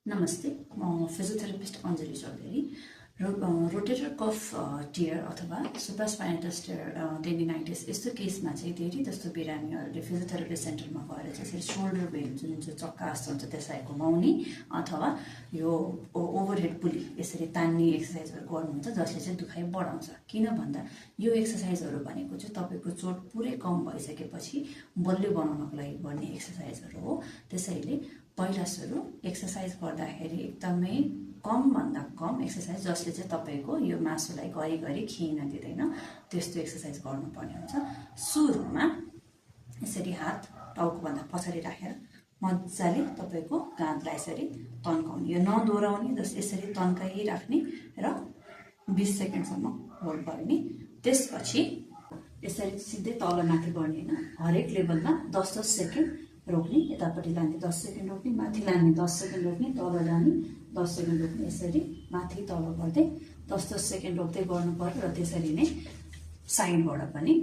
नमस्ते, म physiotherapist Anjali Chaudhary. Rotator cuff tear अथवा सुप्रास्पाइनटस टियर टेन्डिनाइटिस यस्तो केसमा चाहिँ धेरै जस्तो बिरामीहरूले फिजियोथेरापी सेन्टरमा गएर चाहिँ यसरी सोल्डर बेल्ट जुन चाहिँ चक्का जस्तो हुन्छ त्यसलाई घुमाउने अथवा यो ओभरहेड पुली यसरी तान्ने एक्सर्साइजहरू गर्नुहुन्छ जसले चाहिँ दुखाइ बढाउँछ। किन भन्दा यो एक्सर्साइजहरू भनेको चाहिँ तपाईँको चोट पुरै कम भइसकेपछि बलियो बनाउनको लागि गर्ने एक्सर्साइजहरू हो। त्यसैले पहिला सुरु एक्सर्साइज गर्दाखेरि एकदमै कम भन्दा कम एक्सर्साइज जसले चाहिँ तपाईको यो मासुलाई घरिघरि खिइन दिँदैन त्यस्तो एक्सर्साइज गर्नुपर्ने हुन्छ। सुरुमा यसरी हात टाउको भन्दा पछाडि राखेर मजाले तपाईको काँधलाई यसरी तन्काउने, यो नदोहोऱ्याउने, जस यसरी तन्काइराख्ने र 20 सेकेन्डसम्म होल्ड गर्ने। त्यसपछि यसरी सिधै तल माथि गर्ने हैन, हरेक लेभलमा 10-10 सेकेन्ड रोक्ने, यतापट्टि लाने 10 सेकेन्ड रोक्ने, माथि लाने 10 सेकेन्ड रोक्ने, तल लाने 10 सेकेन्ड रोक्ने, यसरी माथि तल गर्दै 10-10 सेकेन्ड रोक्दै गर्नु पर्यो। र त्यसरी नै साइडबाट पनि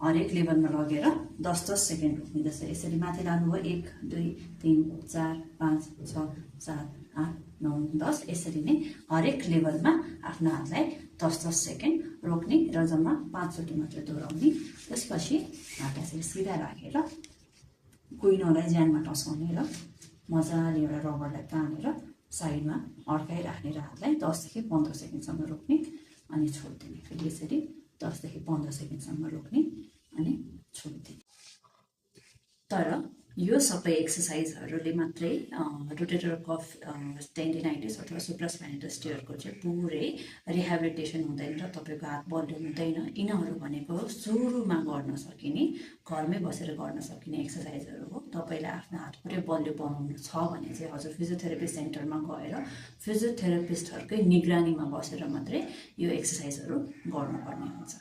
हरेक लेभलमा लगेर 10-10 सेकेन्ड रोक्ने। जसरी यसरी माथि लानुभयो 1 2 3 4 5 6 7 8 9 10, यसरी नै हरेक लेभलमा आफ्नो हातलाई 10-10 सेकेन्ड रोक्ने र जम्मा 5 चोटि मात्र दोहोऱ्याउने। त्यसपछि हात यसरी सिधा राखेर कुइनोलाई ज्यानमा टसाउने र मजाले एउटा रबरलाई तानेर साइडमा अड्काइराख्ने र हातलाई 10 देखि 15 सेकेन्डसम्म रोक्ने अनि छोड्दिने। फेरि यसरी 10 देखि 15 सेकेन्डसम्म रोक्ने अनि छोड्दिने। तर यो सबै एक्सर्साइजहरूले मात्रै रोटेटर कफ टेन्डिनाइटिस अथवा सुप्रास्पाइनटस टियरको चाहिँ पुरै रिहेबिलिटेसन हुँदैन र तपाईँको हात बलियो हुँदैन। यिनीहरू भनेको सुरुमा गर्न सकिने, घरमै बसेर गर्न सकिने एक्सर्साइजहरू हो। तपाईँलाई आफ्नो हात पुरै बलियो बनाउनु छ भने चाहिँ हजुर फिजियोथेरापी सेन्टरमा गएर फिजियोथेरापिस्टहरूकै निगरानीमा बसेर मात्रै यो एक्सर्साइजहरू गर्नुपर्ने हुन्छ।